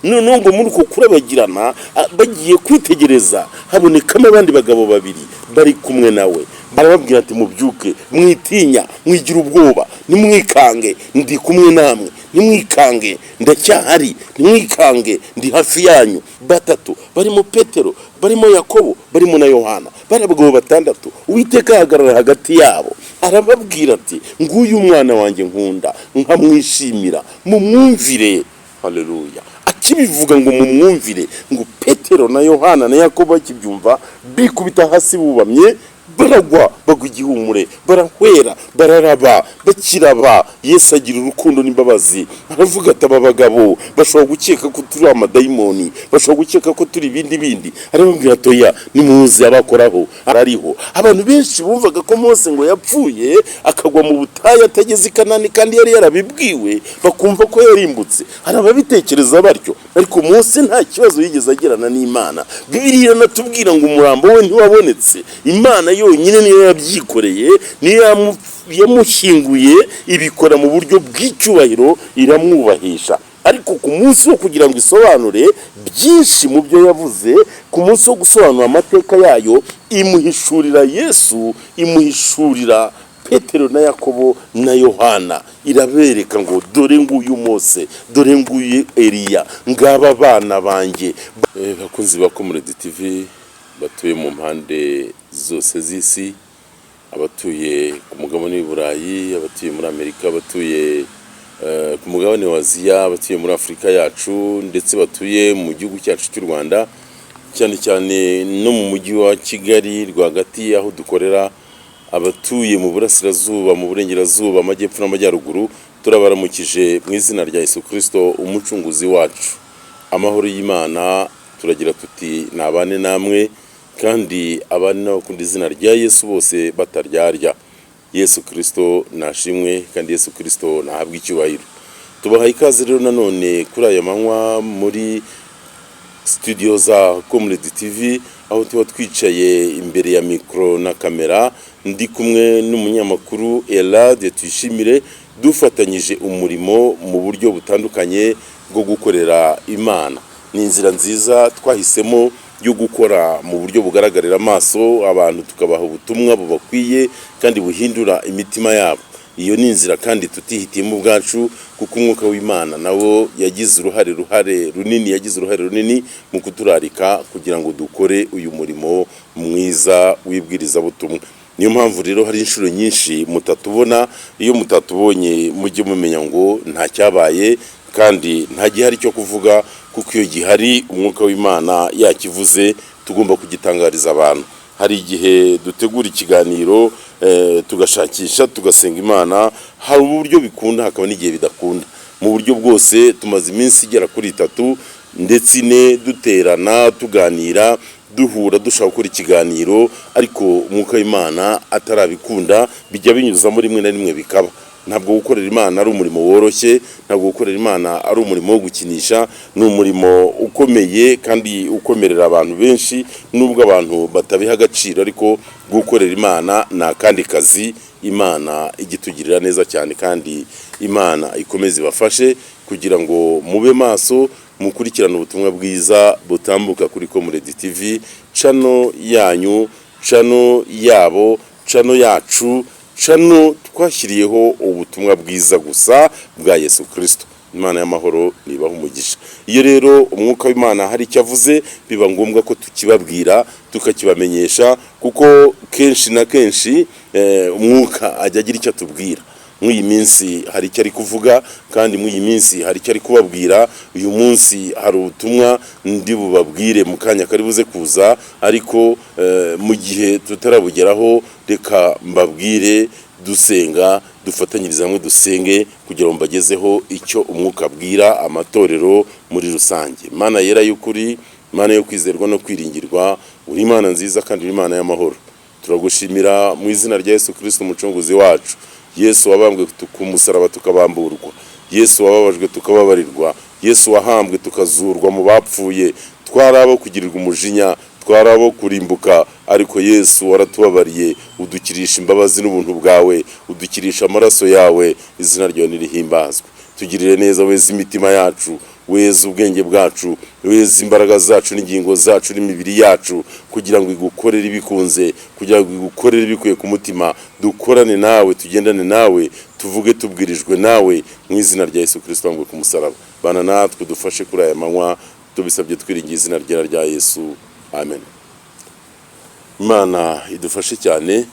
Noneho ngo muri uko kurabagirana, bagiye kwitegereza, habonekamo abandi bagabo babiri bari kumwe nawe. Barababwira ati: "Mubyuke, mwitinya, mwigira ubwoba, nimwikange, ndi kumwe namwe, nimwikange, ndacyahari, nimwikange, ndi hafi yanyu." Batatu barimo Petero, barimo Yakobo, barimo na Yohana, bari abagabo batandatu. Uwiteka ahagarara hagati yabo, arababwira ati: "Nguyu umwana wanjye nkunda nkamwishimira, mumwumvire." Haleluya! Akibivuga ngo "mumwumvire", ngo Petero na Yohana na Yakobo bakibyumva, bikubita hasi bubamye, baragwa, bagwa igihumure, barahwera, bararaba. Bakiraba, Yesu agira urukundo n'imbabazi, aravuga ati: "Aba bagabo bashobora gukeka ko turi amadayimoni, bashobora gukeka ko turi ibindi bindi." Arababwira ati: "Oya, nimuze, abakoraho arariho." Abantu benshi bumvaga ko Mose ngo yapfuye akagwa mu butayu, atageze i Kanani, kandi yari yarabibwiwe, bakumva ko yarimbutse. Hari ababitekereza batyo, ariko Mose nta kibazo yigeze agirana n'Imana. Bibiliya iranatubwira ngo umurambo we ntiwabonetse. Imana yonyine niyo yabyikoreye, niyo yamushyinguye, ibikora mu buryo bw'icyubahiro, iramwubahisha. Ariko ku munsi wo kugira ngo isobanure byinshi mu byo yavuze, ku munsi wo gusobanura amateka yayo, imuhishurira Yesu, imuhishurira Petero na Yakobo na Yohana, irabereka ngo: "Dore nguyu Mose, dore nguyu Eliya, ngaba bana banjye." Bakunzi ba Comrade TV batuye mu mpande zose z'isi, abatuye ku mugabane w'i Burayi, abatuye muri Amerika, abatuye ku mugabane wa Aziya, abatuye muri Afurika yacu, ndetse batuye mu gihugu cyacu cy'u Rwanda, cyane cyane no mu mujyi wa Kigali rwagati aho dukorera, abatuye mu burasirazuba, mu burengerazuba, amajyepfo n'amajyaruguru, turabaramukije mu izina rya Yesu Kirisito umucunguzi wacu. Amahoro y'Imana, turagira tuti nabane namwe, kandi abane n'abakunda izina rya Yesu bose bataryarya. Yesu Kirisito nashimwe, kandi Yesu Kirisito nahabwe icyubahiro. Tubahaye ikaze rero nanone kuri aya manywa muri studio za Comrade TV, aho tuba twicaye imbere ya mikoro na kamera, ndi kumwe n'umunyamakuru Elade Tuyishimire, dufatanyije umurimo mu buryo butandukanye bwo gukorera Imana. Ni inzira nziza twahisemo yo gukora mu buryo bugaragarira amaso abantu, tukabaha ubutumwa bubakwiye kandi buhindura imitima yabo. Iyo ni inzira kandi tutihitiyemo ubwacu, kuko umwuka w'Imana nawo yagize uruhare runini, yagize uruhare runini mu kuturarika kugira ngo dukore uyu murimo mwiza w'ibwirizabutumwa. Niyo mpamvu rero hari inshuro nyinshi mutatubona. Iyo mutatubonye, mujye mumenya ngo nta cyabaye kandi nta gihari cyo kuvuga, kuko iyo gihari umwuka w'Imana yakivuze, tugomba kugitangariza abantu. Hari igihe dutegura ikiganiro, tugashakisha, tugasenga Imana, hari uburyo bikunda, hakaba n'igihe bidakunda. Mu buryo bwose, tumaze iminsi igera kuri 3 ndetse 4 duterana, tuganira, duhura, dushaka gukora ikiganiro, ariko umwuka w'Imana atarabikunda. Bijya binyuzamo rimwe na rimwe bikaba. Ntabwo gukorera Imana ari umurimo woroshye, ntabwo gukorera Imana ari umurimo wo gukinisha. Ni umurimo ukomeye kandi ukomerera abantu benshi, nubwo abantu batabiha agaciro, ariko gukorera Imana ni akandi kazi. Imana ijya itugirira neza cyane, kandi Imana ikomeze ibafashe kugira ngo mube maso, mukurikirane ubutumwa bwiza butambuka kuri Comrade TV, channel yanyu, channel yabo, channel yacu, channel twashyiriyeho ubutumwa bwiza gusa bwa Yesu Kirisito. Imana y'amahoro nibaha umugisha. Iyo rero umwuka w'Imana hari icyo avuze, biba ngombwa ko tukibabwira, tukakibamenyesha, kuko kenshi na kenshi umwuka ajya agira icyo atubwira. Muri iyi minsi hari icyo ari kuvuga, kandi muri iyi minsi hari icyo ari kubabwira. Uyu munsi hari ubutumwa ndi bubabwire mu kanya kari buze kuza, ariko mu gihe tutarabugeraho, reka mbabwire dusenga, dufatanyirize hamwe dusenge kugira ngo mbagezeho icyo umwuka abwira amatorero muri rusange. Imana yera y'ukuri, Imana yo kwizerwa no kwiringirwa, uri Imana nziza kandi uri Imana y'amahoro. Turagushimira mu izina rya Yesu Kirisito umucunguzi wacu. Yesu wabambwe ku musaraba tukabamburwa, Yesu wababajwe tukababarirwa, Yesu wahambwe tukazurwa mu bapfuye. Twari abo kugirirwa umujinya, twari abo kurimbuka, ariko Yesu waratubabariye, udukirisha imbabazi n'ubuntu bwawe, udukirisha amaraso yawe. Izina ryawe nirihimbazwe. Tugirire neza, weza imitima yacu. Weza ubwenge bwacu, weza imbaraga zacu n'ingingo zacu n'imibiri yacu, kugira ngo igukorere ibikunze, kugira ngo igukorere ibikuye ku mutima. Dukorane nawe, tugendane nawe, tuvuge tubwirijwe nawe, mu izina rya Yesu Kristo wambwe ku musaraba. Bana natwe, dufashe kuri aya manywa, tubisabye twiringiye izina ryera rya Yesu, amen. Imana idufashe cyane,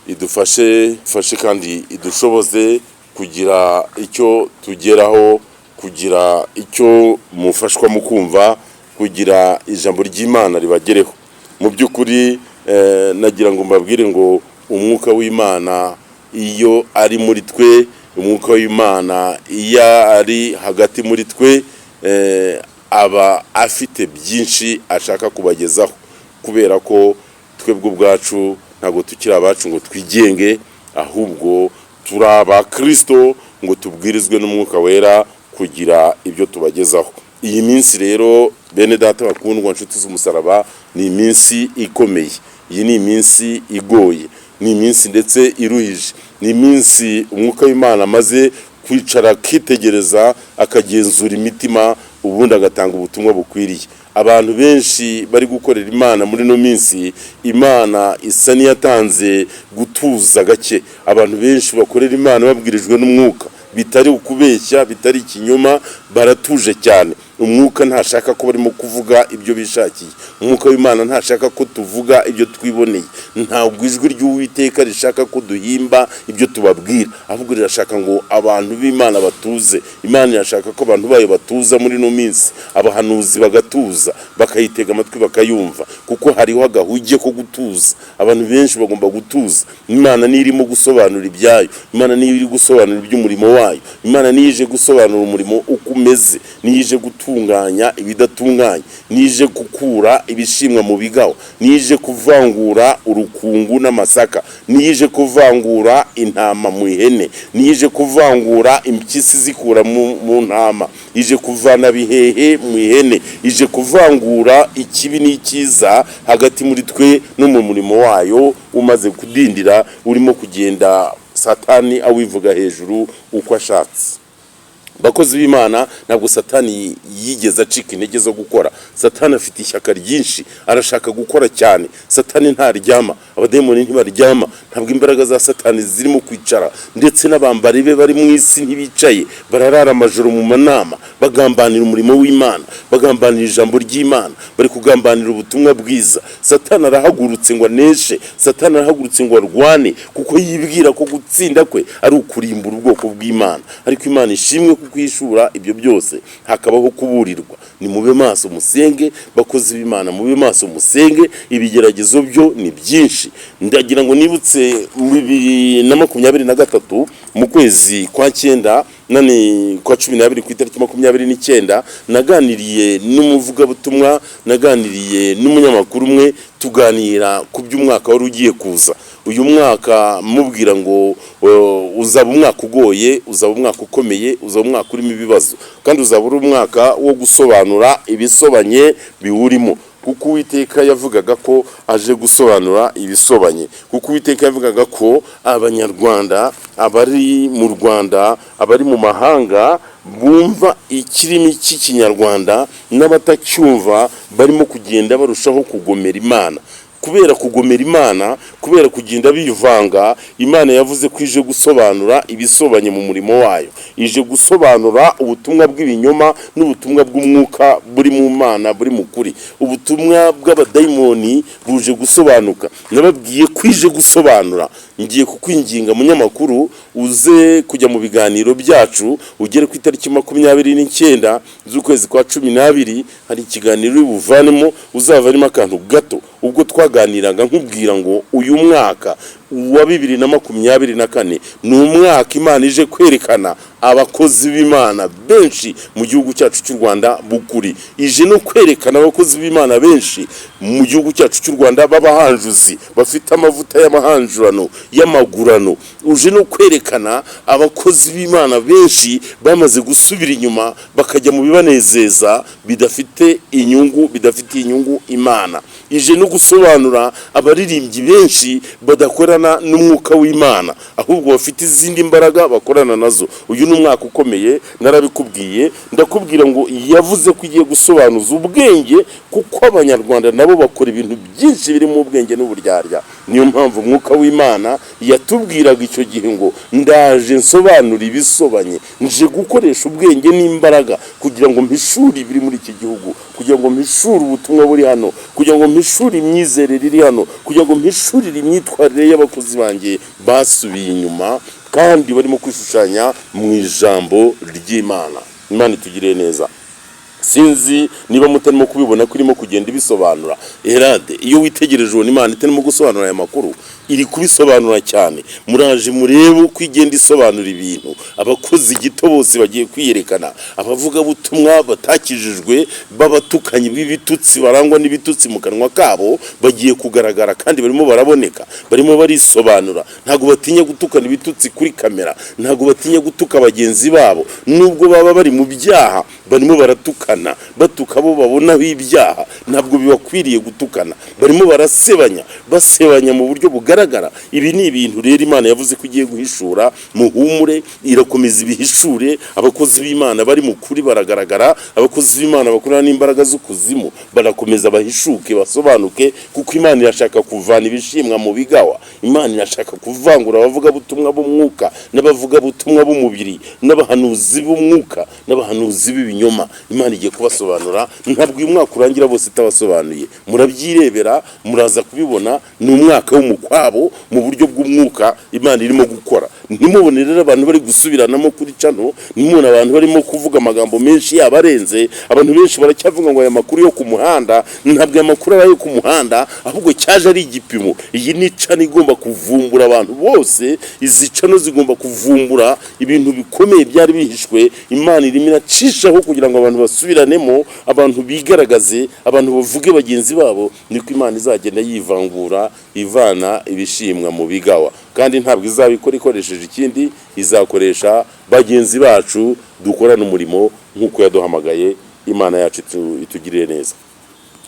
idufashe, ifashe kandi idushoboze kugira icyo tugeraho, kugira icyo mufashwa mu kumva, kugira ijambo ry'Imana ribagereho. Mu by'ukuri nagira ngo mbabwire ngo umwuka w'Imana iyo ari muri twe, umwuka w'Imana iyo ari hagati muri twe, aba afite byinshi ashaka kubagezaho, kubera ko twebwe ubwacu ntabwo tukiri abacu ngo twigenge, ahubwo turi aba Kristo ngo tubwirizwe n'Umwuka Wera kugira ibyo tubagezaho. Iyi minsi rero, bene data bakundwa, nshuti z'umusaraba, ni iminsi ikomeye. Iyi ni iminsi igoye, ni iminsi ndetse iruhije, ni iminsi umwuka w'Imana amaze kwicara akitegereza, akagenzura imitima, ubundi agatanga ubutumwa bukwiriye. Abantu benshi bari gukorera Imana muri ino minsi, Imana isa n'iyatanze gutuza gake. Abantu benshi bakorera Imana babwirijwe n'umwuka, bitari ukubeshya, bitari ikinyoma, baratuje cyane. Umwuka ntashaka ko barimo kuvuga ibyo bishakiye. Umwuka w'Imana ntashaka ko tuvuga ibyo twiboneye. Ntabwo ijwi ry'Uwiteka rishaka ko duhimba ibyo tubabwira, ahubwo rirashaka ngo abantu b'Imana batuze. Imana irashaka ko abantu bayo batuza muri ino minsi, abahanuzi bagatuza, bakayitega amatwi, bakayumva, kuko hariho agahuge ko gutuza. Abantu benshi bagomba gutuza. Imana niyo irimo gusobanura ibyayo, Imana niyo iri gusobanura iby'umurimo wayo, Imana niyo ije gusobanura umurimo uko umeze, niyo ije gutunganya ibidatunganye, niyo ije gukura ibishimwa mu bigawa, niyo ije kuvangura urukungu n'amasaka, niyo ije kuvangura intama mu ihene, niyo ije kuvangura impyisi zikura mu ntama, ije kuvana bihehe mu ihene, ije kuvangura ikibi n'icyiza hagati muri twe no mu murimo wayo umaze kudindira, urimo kugenda Satani awivuga hejuru uko ashatse. Bakozi b'Imana, ntabwo Satani yigeze acika intege zo gukora. Satani afite ishyaka ryinshi, arashaka gukora cyane. Satani ntaryama, abadayimoni ntibaryama. Ntabwo imbaraga za Satani zirimo kwicara, ndetse n'abambari be bari mu isi ntibicaye. Bararara amajoro mu manama, bagambanira umurimo w'Imana, bagambanira ijambo ry'Imana, bari kugambanira ubutumwa bwiza. Satani arahagurutse ngo aneshe, Satani arahagurutse ngo arwane, kuko yibwira ko gutsinda kwe ari ukurimbura ubwoko bw'Imana. Ariko Imana ishimwe kuko kwishura ibyo byose, hakabaho kuburirwa. Ni mube maso musenge, bakozi b'Imana, mube maso musenge. Ibigeragezo byo ni byinshi. Ndagira ngo nibutse, mu 2023, mu kwezi kwa cyenda, nani, kwa 12, ku itariki 29, naganiriye n'umuvugabutumwa, naganiriye n'umunyamakuru umwe, tuganira ku by'umwaka wari ugiye kuza. Uyu mwaka mubwira ngo uzaba umwaka ugoye, uzaba umwaka ukomeye, uzaba umwaka urimo ibibazo, kandi uzaba uri umwaka wo gusobanura ibisobanye biwurimo, kuko Uwiteka yavugaga ko aje gusobanura ibisobanye, kuko Uwiteka yavugaga ko Abanyarwanda, abari mu Rwanda, abari mu mahanga bumva ikirimi cy'Ikinyarwanda n'abatacyumva, barimo kugenda barushaho kugomera Imana. Kubera kugomera Imana, kubera kugenda bivanga, Imana yavuze ko ije gusobanura ibisobanye mu murimo wayo, ije gusobanura ubutumwa bw'ibinyoma n'ubutumwa bw'umwuka buri mu Mana, buri mu kuri. Ubutumwa bw'abadayimoni buje gusobanuka. Nababwiye ko ije gusobanura. Ngiye kukwinginga, munyamakuru, uze kujya mu biganiro byacu, ugere ku itariki 29 z'ukwezi kwa 12. Hari ikiganiro uri buvanemo, uzavanemo akantu gato. Ubwo twaganiraga nkubwira ngo uyu mwaka wa 2024 ni umwaka Imana ije kwerekana abakozi b'Imana benshi mu gihugu cyacu cy'u Rwanda bukuri, ije no kwerekana abakozi b'Imana benshi mu gihugu cyacu cy'u Rwanda b'abahanjuzi, bafite amavuta y'amahanjurano, y'amagurano, uje no kwerekana abakozi b'Imana benshi bamaze gusubira inyuma, bakajya mu bibanezeza bidafite inyungu, bidafitiye inyungu Imana. Ije no gusobanura abaririmbyi benshi badakorana n'umwuka w'Imana, ahubwo bafite izindi mbaraga bakorana nazo. Uyu ni umwaka ukomeye, narabikubwiye. Ndakubwira ngo yavuze ko igiye gusobanuza ubwenge, kuko Abanyarwanda nabo bakora ibintu byinshi birimo ubwenge n'uburyarya. Niyo mpamvu umwuka w'Imana yatubwiraga icyo gihe ngo: "Ndaje nsobanura ibisobanye, nje gukoresha ubwenge n'imbaraga kugira ngo mpishure ibiri muri iki gihugu, kugira ngo mpishure ubutumwa buri hano, kugira ngo mpishure imyizerere iri hano, kugira ngo mpishurire imyitwarire y'abakozi banjye basubiye inyuma kandi barimo kwishushanya mu ijambo ry'Imana." Imana itugiriye neza. Sinzi niba mutarimo kubibona ko irimo kugenda ibisobanura. Erade iyo witegereje ubona Imana itarimo gusobanura aya makuru, iri kubisobanura cyane. Muraje murebe uko igenda isobanura ibintu. Abakozi gito bose bagiye kwiyerekana, abavugabutumwa batakijijwe, b'abatukanyi b'ibitutsi, barangwa n'ibitutsi mu kanwa kabo, bagiye kugaragara kandi barimo baraboneka, barimo barisobanura. Ntabwo batinya gutukana ibitutsi kuri kamera, ntabwo batinya gutuka bagenzi babo nubwo baba bari mu byaha. Barimo baratukana, batuka abo babonaho ibyaha. Ntabwo bibakwiriye gutukana. Barimo barasebanya, basebanya mu buryo bugaragara. Ibi ni ibintu rero Imana yavuze ko igiye guhishura. Muhumure, irakomeza ibihishure. Abakozi b'Imana bari mu kuri baragaragara, abakozi b'Imana bakorana n'imbaraga z'ukuzimu barakomeza bahishuke, basobanuke, kuko Imana irashaka kuvana ibishimwa mu bigawa. Imana irashaka kuvangura abavugabutumwa b'umwuka n'abavugabutumwa b'umubiri, n'abahanuzi b'umwuka n'abahanuzi b'ibinyoma. Imana igiye kubasobanura. Ntabwo uyu mwaka urangira bose itabasobanuye. Murabyirebera, muraza kubibona. Ni umwaka w'umukwabo mu buryo bw'umwuka Imana irimo gukora. Ntimubone rero abantu bari gusubiranamo kuri channel, ntimubone abantu barimo kuvuga amagambo menshi yaba arenze. Abantu benshi baracyavuga ngo aya makuru yo ku muhanda. Ntabwo aya makuru ari ayo ku muhanda, ahubwo cyaje ari igipimo. Iyi ni channel igomba kuvumbura abantu bose. Izi channel zigomba kuvumbura ibintu bikomeye byari bihishwe. Imana irimo iracishaho kugira ngo abantu basubiranemo, abantu bigaragaze, abantu bavuge bagenzi babo. Niko Imana izagenda yivangura, ivana ibishimwa mu bigawa, kandi ntabwo izabikora ikoresheje ikindi, izakoresha bagenzi bacu dukorana umurimo nk'uko yaduhamagaye. Imana yacu itugirire neza.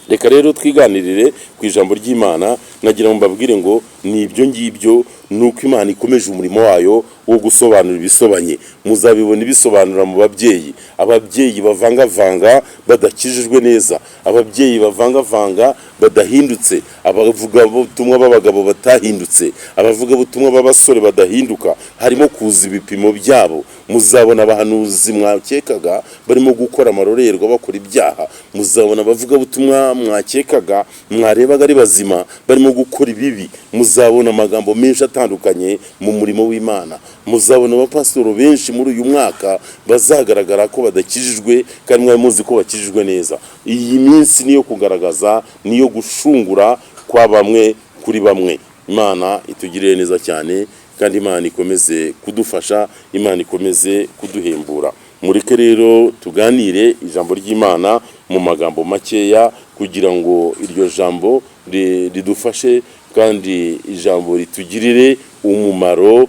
Reka rero twiganirire ku ijambo ry'Imana. Nagira ngo mbabwire ngo ni ibyo ngibyo, ni uko Imana ikomeje umurimo wayo wo gusobanura ibisobanye. Muzabibona ibisobanura mu babyeyi, ababyeyi bavangavanga badakijijwe neza, ababyeyi bavangavanga badahindutse, abavugabutumwa b'abagabo batahindutse, abavugabutumwa b'abasore badahinduka. Harimo kuza ibipimo byabo. Muzabona abahanuzi mwakekaga barimo gukora amarorerwa, bakora ibyaha. Muzabona abavugabutumwa mwakekaga, mwarebaga ari bazima, barimo gukora ibibi. Muzabona amagambo menshi atandukanye mu murimo w'Imana. Muzabona abapasitoro benshi muri uyu mwaka bazagaragara ko badakijijwe kandi mwari muzi ko bakijijwe neza. Iyi minsi niyo kugaragaza, niyo gushungura kwa bamwe kuri bamwe. Imana itugirire neza cyane, kandi Imana ikomeze kudufasha, Imana ikomeze kuduhembura. Mureke rero tuganire ijambo ry'Imana mu magambo makeya, kugira ngo iryo jambo ridufashe kandi ijambo ritugirire umumaro,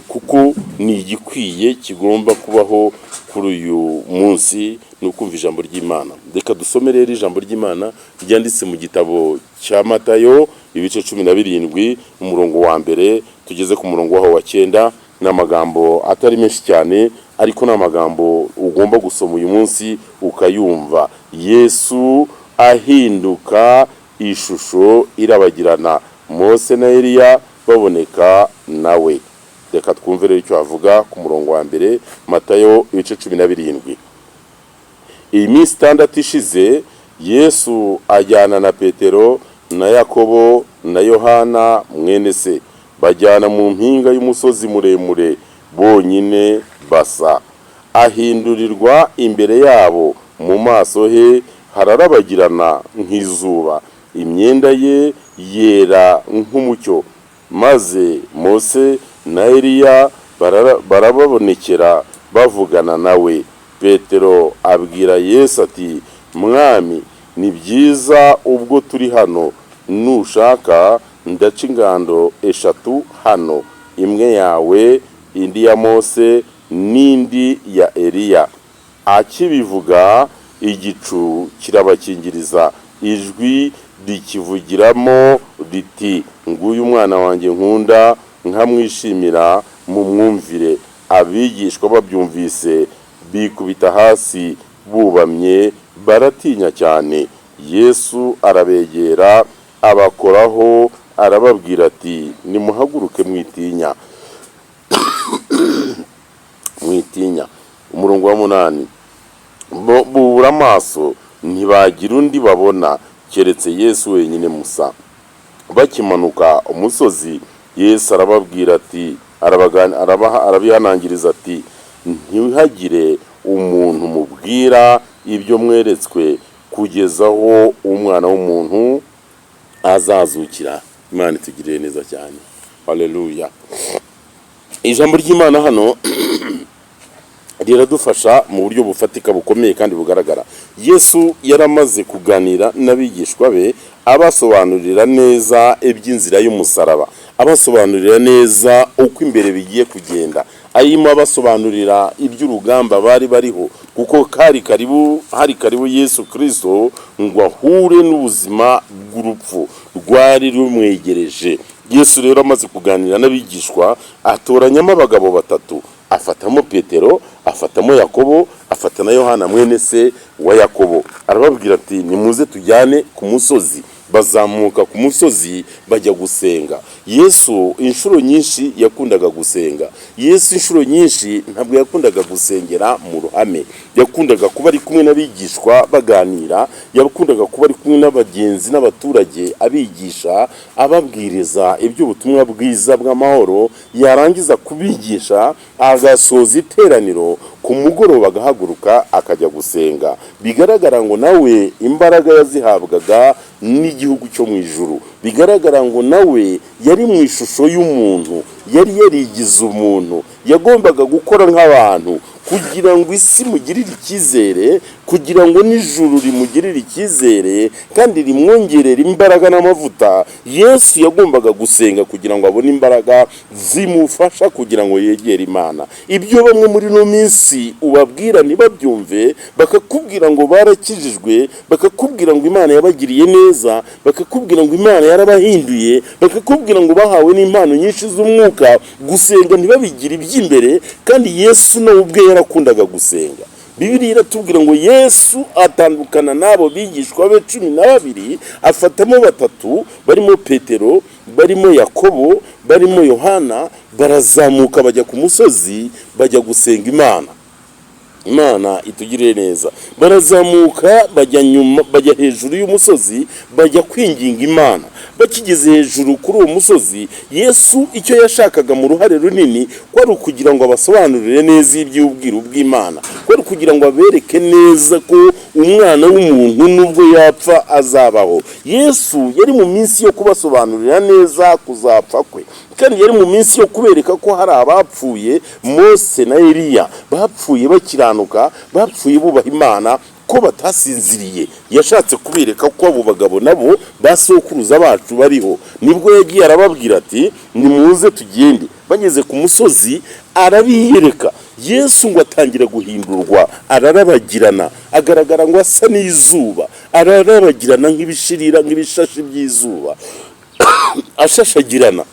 kuko ni igikwiye kigomba kubaho kuri uyu munsi, ni ukumva ijambo ry'Imana. Reka dusome rero ijambo ry'Imana ryanditse mu gitabo cya Matayo, ibice 17, umurongo wa mbere tugeze ku murongo waho wa 9. Ni amagambo atari menshi cyane, ariko ni amagambo ugomba gusoma uyu munsi ukayumva. Yesu ahinduka ishusho irabagirana, Mose na Eliya baboneka nawe. Reka twumve rero icyo avuga ku murongo wa mbere, Matayo ibice 17. Iyi minsi 6 ishize, Yesu ajyana na Petero na Yakobo na Yohana mwene se, bajyana mu mpinga y'umusozi muremure bonyine basa. Ahindurirwa imbere yabo, mu maso he hararabagirana nk'izuba, imyenda ye yera nk'umucyo. Maze Mose na Eliya barababonekera, bavugana nawe. Petero abwira Yesu ati: "Mwami, ni byiza ubwo turi hano. Nushaka ndaca ingando eshatu hano, imwe yawe, indi ya Mose n'indi ya Eliya." Akibivuga, igicu kirabakingiriza, ijwi Rikivugiramo riti: "Nguyu umwana wanjye nkunda nkamwishimira, mumwumvire." Abigishwa babyumvise bikubita hasi bubamye, baratinya cyane. Yesu arabegera, abakoraho, arababwira ati: "Nimuhaguruke, mwitinya, mwitinya." Umurongo wa 8: Bubura amaso, ntibagira undi babona keretse Yesu wenyine musa. Bakimanuka umusozi, Yesu arababwira ati, arabihanangiriza ati: "Ntihagire umuntu mubwira ibyo mweretswe kugeza aho Umwana w'umuntu azazukira." Imana itugirire neza cyane, haleluya. Ijambo ry'Imana hano riradufasha mu buryo bufatika, bukomeye kandi bugaragara. Yesu yaramaze kuganira n'abigishwa be, abasobanurira neza iby'inzira y'umusaraba, abasobanurira neza uko imbere bigiye kugenda, arimo abasobanurira iby'urugamba bari bariho, kuko kari karibu, hari karibu Yesu Kirisito ngo ahure n'ubuzima bw'urupfu rwari rumwegereje. Yesu rero amaze kuganira n'abigishwa, atoranyamo abagabo batatu: afatamo Petero, afatamo Yakobo, afata na Yohana mwene se wa Yakobo. Arababwira ati: "Nimuze tujyane ku musozi." Bazamuka ku musozi bajya gusenga. Yesu inshuro nyinshi yakundaga gusenga. Yesu inshuro nyinshi ntabwo yakundaga gusengera mu ruhame, yakundaga kuba ari kumwe n'abigishwa baganira, yakundaga kuba ari kumwe n'abagenzi n'abaturage, abigisha, ababwiriza iby'ubutumwa bwiza bw'amahoro. Yarangiza kubigisha, agasoza iteraniro, ku mugoroba agahaguruka akajya gusenga. Bigaragara ngo nawe imbaraga yazihabwaga n'igihugu cyo mu ijuru. Bigaragara ngo nawe yari mu ishusho y'umuntu, yari yarigize umuntu, yagombaga gukora nk'abantu kugira ngo isi imugirire icyizere, kugira ngo n'ijuru rimugirire icyizere kandi rimwongerere imbaraga n'amavuta. Yesu yagombaga gusenga kugira ngo abone imbaraga zimufasha kugira ngo yegere Imana. Ibyo bamwe muri ino minsi ubabwira ntibabyumve, bakakubwira ngo barakijijwe, bakakubwira ngo Imana yabagiriye neza, bakakubwira ngo Imana yarabahinduye, bakakubwira ngo bahawe n'impano nyinshi z'umwuka, gusenga ntibabigire iby'imbere. Kandi Yesu nawe ubwe yarakundaga gusenga. Bibiliya iratubwira ngo Yesu atandukana n'abo bigishwa be 12, afatamo batatu barimo Petero, barimo Yakobo, barimo Yohana, barazamuka bajya ku musozi, bajya gusenga Imana. Imana itugirire neza. Barazamuka bajya nyuma, bajya hejuru y'umusozi, bajya kwinginga Imana. Bakigeze hejuru kuri uwo musozi, Yesu icyo yashakaga mu ruhare runini kwari ukugira ngo abasobanurire neza iby'ubwiru bw'Imana, kwari ukugira ngo abereke neza ko Umwana w'umuntu nubwo yapfa azabaho. Yesu yari mu minsi yo kubasobanurira neza kuzapfa kwe, kandi yari mu minsi yo kubereka ko hari abapfuye, Mose na Eliya, bapfuye bakiranuka, bapfuye bubaha Imana, ko batasinziriye. Yashatse kubereka ko abo bagabo nabo basokuruza bacu bariho. Nibwo yagiye arababwira ati: "Nimuze tugende." Bageze ku musozi arabiyereka. Yesu ngo atangira guhindurwa, ararabagirana, agaragara ngo asa n'izuba, ararabagirana nk'ibishirira, nk'ibishashi by'izuba, ashashagirana.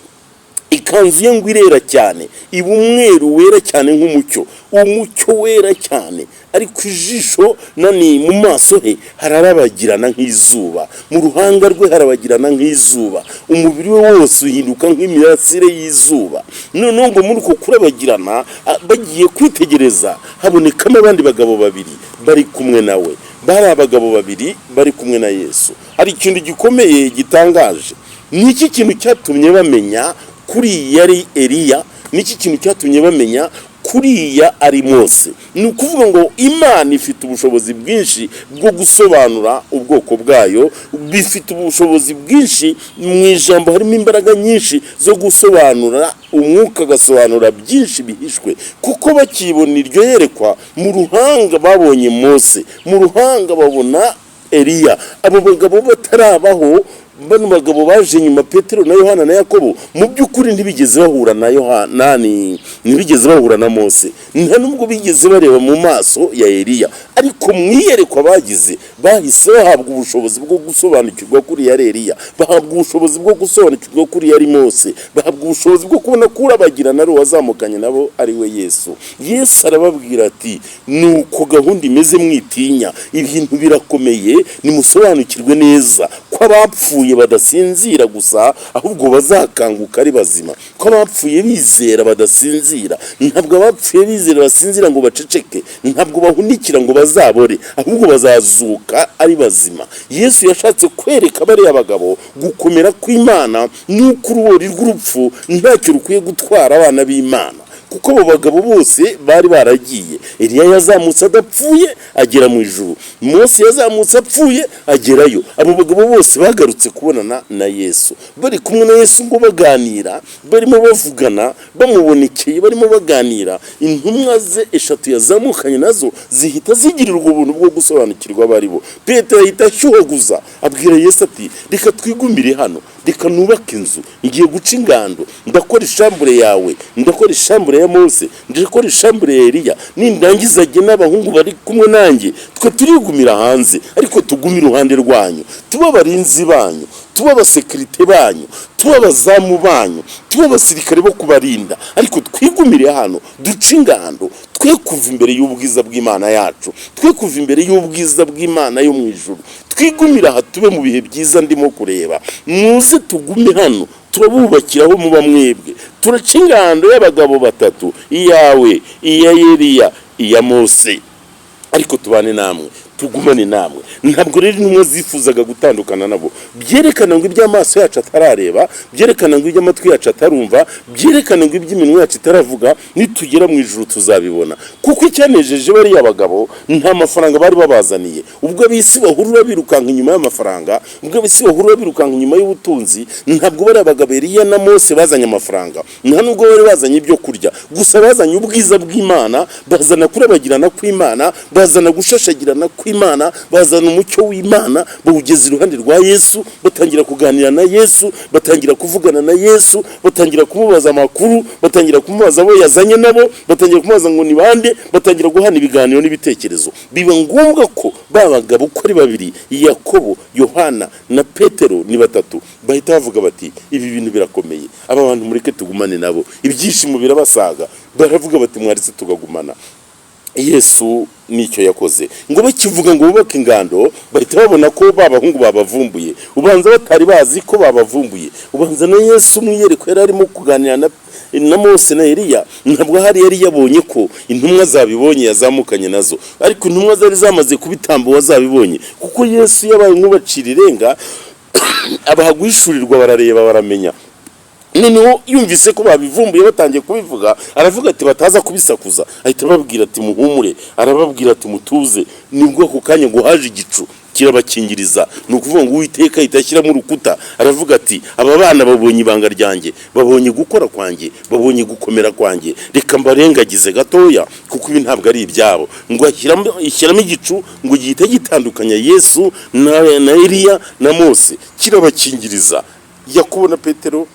Ikanzu ye ngo irera cyane, iba umweru wera cyane nk'umucyo, umucyo wera cyane. Ariko ijisho nani, mu maso he hararabagirana nk'izuba, mu ruhanga rwe harabagirana nk'izuba, umubiri we wose uhinduka nk'imirasire y'izuba. Noneho ngo muri uko kurabagirana, bagiye kwitegereza habonekamo abandi bagabo babiri bari kumwe nawe. Bari abagabo babiri bari kumwe na Yesu. Hari ikintu gikomeye gitangaje. Ni iki kintu cyatumye bamenya kuriya ari Eliya? Ni iki kintu cyatumye bamenya kuriya ari Mose? Ni ukuvuga ngo Imana ifite ubushobozi bwinshi bwo gusobanura ubwoko bwayo, bifite ubushobozi bwinshi. Mu ijambo harimo imbaraga nyinshi zo gusobanura, umwuka agasobanura byinshi bihishwe. Kuko bakibona iryo yerekwa, mu ruhanga babonye Mose, mu ruhanga babona Eliya, abo bagabo batarabaho. Bano bagabo baje nyuma, Petero na Yohana na Yakobo, mu by'ukuri ntibigeze bahura na Yohana, ntibigeze bahura na Mose, nta nubwo bigeze bareba mu maso ya Eliya. Ariko mu iyerekwa bagize, bahise bahabwa ubushobozi bwo gusobanukirwa kuri yari Eliya, bahabwa ubushobozi bwo gusobanukirwa kuri yari Mose, bahabwa ubushobozi bwo kubona ko urabagirana ari uwazamukanye nabo, ari we Yesu. Yesu arababwira ati: "Nuko gahunda imeze, mwitinya, ibintu birakomeye. Nimusobanukirwe neza ko abapfuye badasinzira gusa, ahubwo bazakanguka ari bazima, ko abapfuye bizera badasinzira. Ntabwo abapfuye bizera basinzira ngo baceceke, ntabwo bahunikira ngo bazabore, ahubwo bazazuka ari bazima." Yesu yashatse kwereka bariya bagabo gukomera kw'Imana, n'uko urubori rw'urupfu ntacyo rukwiye gutwara abana b'Imana, kuko abo bagabo bose bari baragiye. Eliya yazamutse adapfuye agera mu ijuru, Mose yazamutse apfuye agerayo. Abo bagabo bose bagarutse kubonana na Yesu, bari kumwe na Yesu ngo baganira, barimo bavugana, bamubonekeye, barimo baganira. Intumwa ze eshatu yazamukanye nazo zihita zigirirwa ubuntu bwo gusobanukirwa abo ari bo. Petero ahita ashyuhaguza, abwira Yesu ati: "Reka twigumire hano, reka nubake inzu, ngiye guca ingando, ndakora ishambure yawe, ndakora ishambure ya Mose, ndakora ishambure ya Eliya. Nindangiza jye n'abahungu bari kumwe nanjye, twe turigumira hanze, ariko tugume iruhande rwanyu, tube abarinzi banyu, tube abasekirite banyu, tube abazamu banyu, tube abasirikare bo kubarinda, ariko twigumire hano, duce ingando, twe kuva imbere y'ubwiza bw'Imana yacu, twe kuva imbere y'ubwiza bw'Imana yo mu ijuru. Twigumire aha, tube mu bihe byiza ndimo kureba. Muze tugume hano, turabubakira aho muba mwebwe, turaca ingando y'abagabo batatu, iyawe, iya Eliya, iya Mose, ariko tubane namwe, tugumane namwe." Ntabwo rero intumwa zifuzaga gutandukana nabo. Byerekana ngo iby'amaso yacu atarareba, byerekana ngo iby'amatwi yacu atarumva, byerekana ngo iby'iminwa yacu itaravuga, nitugera mu ijuru tuzabibona. Kuko icyanejeje bariya bagabo, nta mafaranga bari babazaniye. Ubwo ab'isi bahurura birukanka inyuma y'amafaranga, ubwo ab'isi bahurura birukanka inyuma y'ubutunzi, ntabwo bariya bagabo Eliya na Mose bazanye amafaranga, nta nubwo bari bazanye ibyo kurya gusa. Bazanye ubwiza bw'Imana, bazana kurabagirana kw'Imana, bazana gushashagirana kw'Imana, bazana umucyo w'Imana, bawugeza iruhande rwa Yesu. Batangira kuganira na Yesu, batangira kuvugana na Yesu, batangira kumubaza amakuru, batangira kumubaza abo yazanye nabo, batangira kumubaza ngo ni bande, batangira guhana ibiganiro n'ibitekerezo. Biba ngombwa ko ba bagabo uko ari babiri, Yakobo, Yohana na Petero, ni batatu, bahita bavuga bati: "Ibi bintu birakomeye, aba bantu mureke tugumane nabo." Ibyishimo birabasaga, baravuga bati: "Mwaretse tukagumana." Yesu nicyo yakoze. Ngo bakivuga ngo bubake ingando, bahita babona ko ba bahungu babavumbuye. Ubanza batari bazi ko babavumbuye. Ubanza na Yesu mu iyerekwa yari arimo kuganira na Mose na Eliya, ntabwo ahari yari yabonye ko intumwa zabibonye yazamukanye nazo, ariko intumwa zari zamaze kubitamba zabibonye, kuko Yesu yabaye nk'ubacira irenga, abaha guhishurirwa, barareba, baramenya. Noneho yumvise ko babivumbuye, batangiye kubivuga, aravuga ati bataza kubisakuza. Ahita ababwira ati: "Muhumure." Arababwira ati: "Mutuze." Nibwo ako kanya ngo haje igicu kirabakingiriza. Ni ukuvuga ngo Uwiteka ahita ashyiramo urukuta, aravuga ati: "Aba bana babonye ibanga ryanjye, babonye gukora kwanjye, babonye gukomera kwanjye, reka mbarengagize gatoya, kuko ibi ntabwo ari ibyabo." Ngo ishyiramo igicu, ngo gihita gitandukanya Yesu na Eliya na Mose, kirabakingiriza. Yakobo na Petero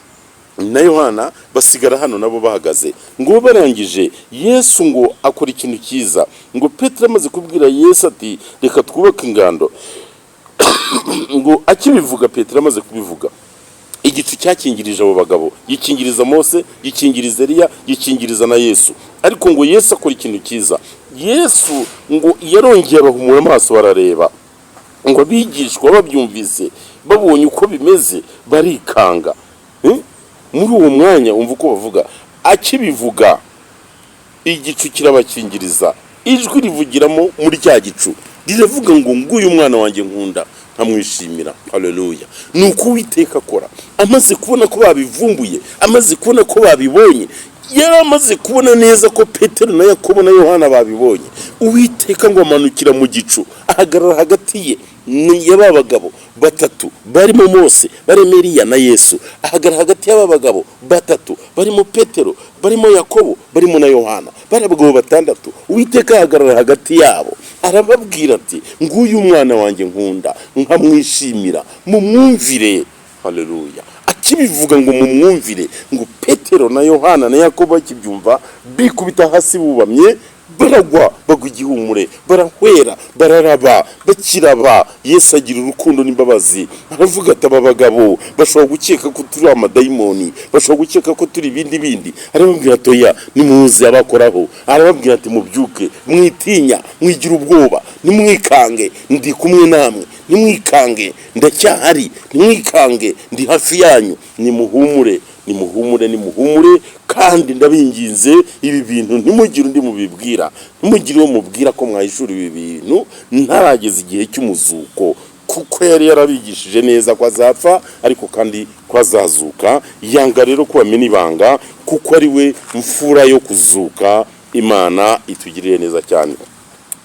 na Yohana basigara hano nabo bahagaze. Ngo barangije, Yesu ngo akora ikintu cyiza. Ngo Petero amaze kubwira Yesu ati: "Reka twubake ingando," ngo akibivuga, Petero amaze kubivuga, igicu cyakingirije abo bagabo, gikingiriza Mose, gikingiriza Eliya, gikingiriza na Yesu. Ariko ngo Yesu akora ikintu cyiza. Yesu ngo yarongeye abahumura amaso, barareba. Ngo abigishwa babyumvise, babonye uko bimeze, barikanga. Muri uwo mwanya, umva uko bavuga: akibivuga, igicu kirabakingiriza, ijwi rivugiramo muri cya gicu, riravuga ngo: "Nguyu umwana wanjye nkunda nkamwishimira." Haleluya! Ni uko Uwiteka akora. Amaze kubona ko babivumbuye, amaze kubona ko babibonye, yari amaze kubona neza ko Petero na Yakobo na Yohana babibonye, Uwiteka ngo amanukira mu gicu, ahagarara hagati ye ya ba bagabo batatu barimo Mose, barimo Eliya na Yesu. Ahagarara hagati y'aba bagabo batatu barimo Petero, barimo Yakobo, barimo na Yohana. Bari abagabo batandatu. Uwiteka ahagarara hagati yabo. Arababwira ati: "Nguyu umwana wanjye nkunda nkamwishimira, mumwumvire." Haleluya! Akibivuga ngo "mumwumvire", ngo Petero na Yohana na Yakobo bakibyumva bikubita hasi bubamye, baragwa, bagwa igihumure, barahwera, bararaba. Bakiraba, Yesu agira urukundo n'imbabazi, aravuga ati: "Aba bagabo bashobora gukeka ko turi amadayimoni, bashobora gukeka ko turi ibindi bindi." Arababwira ati: "Oya, nimuze." Abakoraho, arababwira ati: "Mubyuke, mwitinya, mwigira ubwoba, nimwikange, ndi kumwe namwe, nimwikange, ndacyahari, nimwikange, ndi hafi yanyu, nimuhumure, nimuhumure, nimuhumure. Kandi ndabinginze, ibi bintu ntimugire undi mubibwira, ntimugire uwo mubwira ko mwahishura ibi bintu ntarageza igihe cy'umuzuko." Kuko yari yarabigishije neza ko azapfa, ariko kandi ko azazuka. Yanga rero ko bamena ibanga, kuko ari we mfura yo kuzuka. Imana itugirire neza cyane.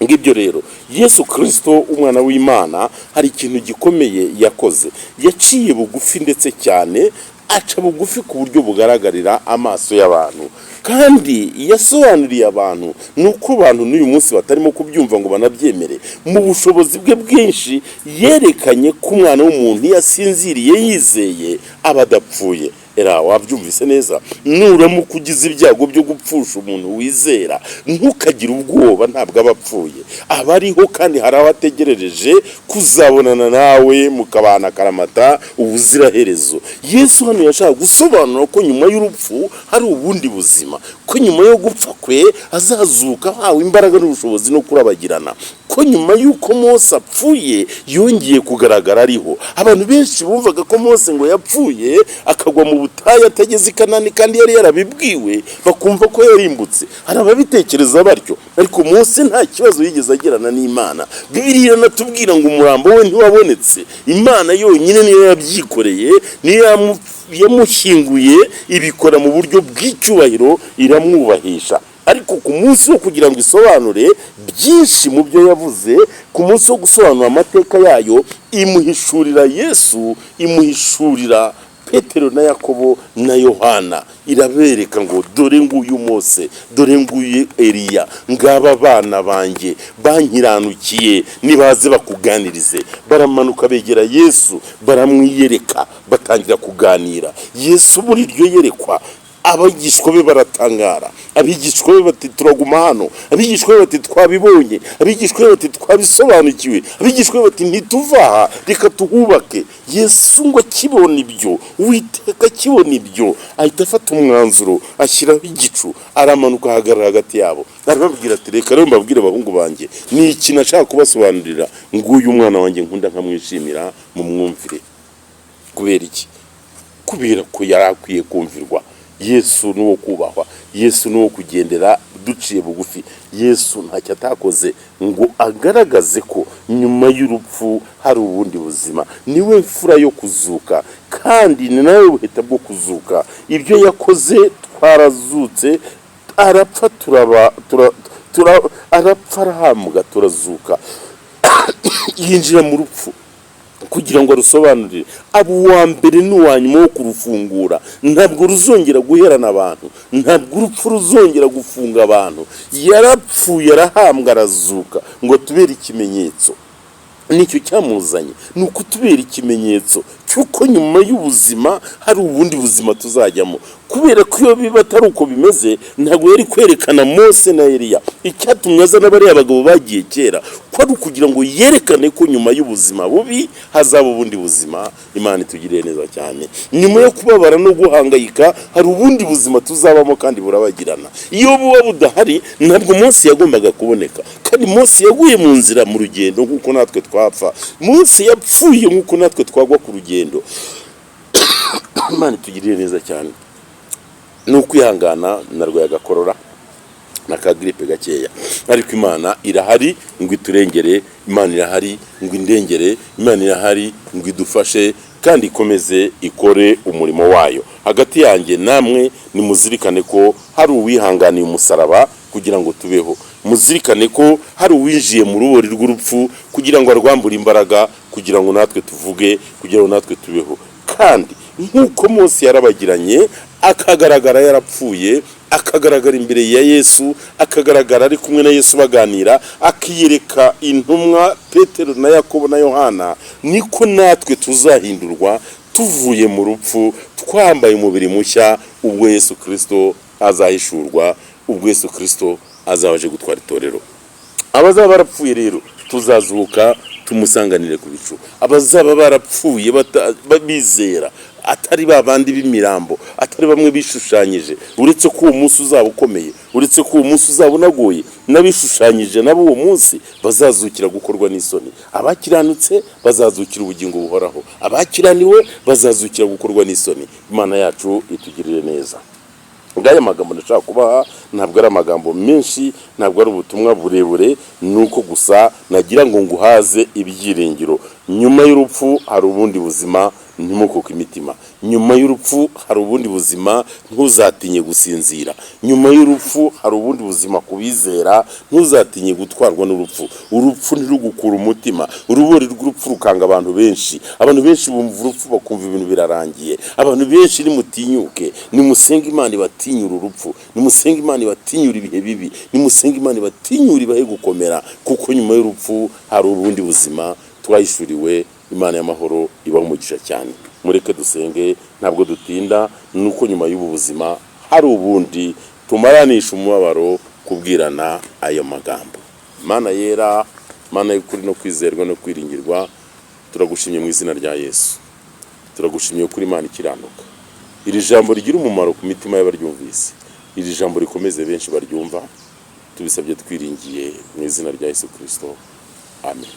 Ngibyo rero, Yesu Kirisito umwana w'Imana hari ikintu gikomeye yakoze. Yaciye bugufi, ndetse cyane, aca bugufi ku buryo bugaragarira amaso y'abantu. Kandi yasobanuriye abantu, ni uko abantu n'uyu munsi batarimo kubyumva ngo banabyemere. Mu bushobozi bwe bwinshi yerekanye ko umwana w'umuntu iyo asinziriye yizeye aba adapfuye. Era wabyumvise neza? Nuramuka ugize ibyago byo gupfusha umuntu wizera, ntukagire ubwoba, ntabwo aba apfuye, aba ariho, kandi hari aho ategerereje kuzabonana nawe mukabana akaramata ubuziraherezo. Yesu hano yashaka gusobanura ko nyuma y'urupfu hari ubundi buzima, ko nyuma yo gupfa kwe azazuka ahawe imbaraga n'ubushobozi no kurabagirana, ko nyuma y'uko Mose apfuye yongeye kugaragara ariho. Abantu benshi bumvaga ko Mose ngo yapfuye akagwa mu butayu atageze i Kanani, kandi yari yarabibwiwe, bakumva ko yarimbutse. Hari ababitekereza batyo, ariko Mose nta kibazo yigeze agirana n'Imana. Bibiliya iranatubwira ngo umurambo we ntiwabonetse. Imana yonyine niyo yabyikoreye, niyo yamushyinguye, ibikora mu buryo bw'icyubahiro, iramwubahisha. Ariko ku munsi wo kugira ngo isobanure byinshi mu byo yavuze, ku munsi wo gusobanura amateka yayo, imuhishurira Yesu, imuhishurira Petero na Yakobo na Yohana, irabereka ngo: "Dore nguyu Mose, dore nguyu Eliya, ngaba abana banjye bankiranukiye, nibaze bakuganirize." Baramanuka begera Yesu, baramwiyereka, batangira kuganira. Yesu muri iryo yerekwa, abigishwa be baratangara. Abigishwa be bati: "Turaguma hano." Abigishwa be bati: "Twabibonye." Abigishwa be bati: "Twabisobanukiwe." Abigishwa be bati: "Ntituva aha, reka tuhubake." Yesu ngo akibona ibyo, Uwiteka akibona ibyo, ahita afata umwanzuro, ashyiraho igicu, aramanuka, ahagarara hagati yabo, arababwira ati: "Reka rero mbabwire, abahungu banjye, ni ikintu ashaka kubasobanurira. Nguyu umwana wanjye nkunda nkamwishimira, mumwumvire." Kubera iki? Kubera ko yari akwiye kumvirwa. Yesu ni uwo kubahwa, Yesu ni uwo kugendera duciye bugufi. Yesu ntacyo atakoze ngo agaragaze ko nyuma y'urupfu hari ubundi buzima. Niwe mfura yo kuzuka, kandi ni nawe buheta bwo kuzuka. Ibyo yakoze, twarazutse. Arapfa turaba tura, tura, arapfa, arahambwa, turazuka. Yinjira mu rupfu kugira ngo arusobanurire, aba uwa mbere n'uwa nyuma wo kurufungura. Ntabwo ruzongera guherana abantu, ntabwo urupfu ruzongera gufunga abantu. Yarapfuye, arahambwa, arazuka ngo tubere ikimenyetso. Nicyo cyamuzanye, ni ukutubera ikimenyetso cy'uko nyuma y'ubuzima hari ubundi buzima tuzajyamo. Kubera ko iyo biba atari uko bimeze, ntabwo yari kwerekana Mose na Eliya. Icyatumye azana bariya bagabo bagiye kera, ko ari ukugira ngo yerekane ko nyuma y'ubuzima bubi hazaba ubundi buzima. Imana itugiriye neza cyane. Nyuma yo kubabara no guhangayika hari ubundi buzima tuzabamo kandi burabagirana. Iyo buba budahari, ntabwo Mose yagombaga kuboneka. Kandi Mose yaguye mu nzira, mu rugendo, nk'uko natwe twapfa. Mose yapfuye nk'uko natwe twagwa ku rugendo. Imana itugirire neza cyane. Ni ukwihangana, narwaye agakorora na ka grippe gakeya, ariko Imana irahari ngo iturengere, Imana irahari ngo indengere, Imana irahari ngo idufashe kandi ikomeze ikore umurimo wayo hagati yanjye namwe. Nimuzirikane ko hari uwihanganiye umusaraba kugira ngo tubeho. Muzirikane ko hari uwinjiye mu rubori rw'urupfu kugira ngo arwambure imbaraga, kugira ngo natwe tuvuge, kugira ngo natwe tubeho. Kandi nk'uko Mose yarabagiranye akagaragara yarapfuye. Akagaragara imbere ya Yesu, akagaragara ari kumwe na Yesu baganira, akiyereka intumwa Petero na Yakobo na Yohana, niko natwe tuzahindurwa tuvuye mu rupfu twambaye umubiri mushya, ubwo Yesu Kirisito azahishurwa, ubwo Yesu Kirisito azaba aje gutwara itorero. Abazaba barapfuye rero tuzazuka tumusanganire ku bicu. Abazaba barapfuye bizera, atari ba bandi b'imirambo, atari bamwe bishushanyije, uretse ko uwo munsi uzaba ukomeye, uretse ko uwo munsi uzaba unagoye, n'abishushanyije nabo uwo munsi bazazukira gukorwa n'isoni. Abakiranutse bazazukira ubugingo buhoraho, abakiraniwe bazazukira gukorwa n'isoni. Imana yacu itugirire neza. Ngaya magambo ndashaka kubaha, ntabwo ari amagambo menshi, ntabwo ari ubutumwa burebure, ni uko gusa nagira ngo nguhaze ibyiringiro. Nyuma y'urupfu hari ubundi buzima, ntimukuke imitima. Nyuma y'urupfu hari ubundi buzima, ntuzatinye gusinzira. Nyuma y'urupfu hari ubundi buzima ku bizera, ntuzatinye gutwarwa n'urupfu. Urupfu ntirugukura umutima. Urubori rw'urupfu rukanga abantu benshi. Abantu benshi bumva urupfu bakumva ibintu birarangiye. Abantu benshi, nimutinyuke, nimusenge Imana ibatinyura urupfu, nimusenge Imana ibatinyura ibihe bibi, nimusenge Imana ibatinyura ibahe gukomera, kuko nyuma y'urupfu hari ubundi buzima twahishuriwe. Imana y'amahoro ibaho umugisha cyane. Mureke dusenge, ntabwo dutinda, nuko nyuma y'ubu buzima hari ubundi. Tumaranisha umubabaro kubwirana ayo magambo. Mana yera, Mana y'ukuri no kwizerwa no kwiringirwa, turagushimye mu izina rya Yesu. Turagushimiye kuri Imana ikiranuka. Iri jambo rigira umumaro ku mitima y'abaryumvise, iri jambo rikomeze benshi baryumva. Tubisabye twiringiye mu izina rya Yesu Kirisito, amen.